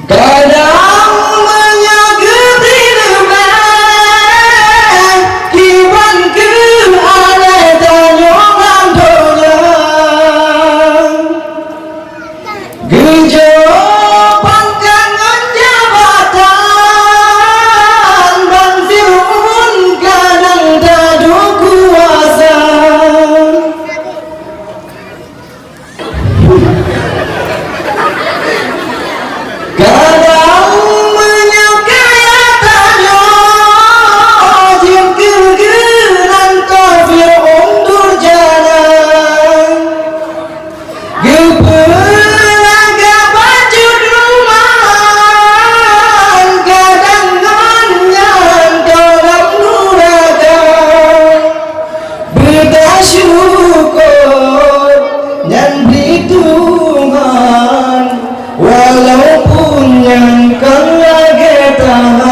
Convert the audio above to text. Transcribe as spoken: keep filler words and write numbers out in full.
Kadang meunyoe geuteurimong kiban keu aneuk tanyoe lam donya, geujok pangkat ngon jabatan ban Fir'aun kadang taduek kuasa. Kadang meunyoe kaya tanyoe jeuet keu geuh nan ka Fir'aun durjana, geupeulagak bacut rumoh, kadang ngon nyan gohlom nuraka. Beutasyukur nyan bri Tuhan, walaupun nyan kon lagée tanyoe.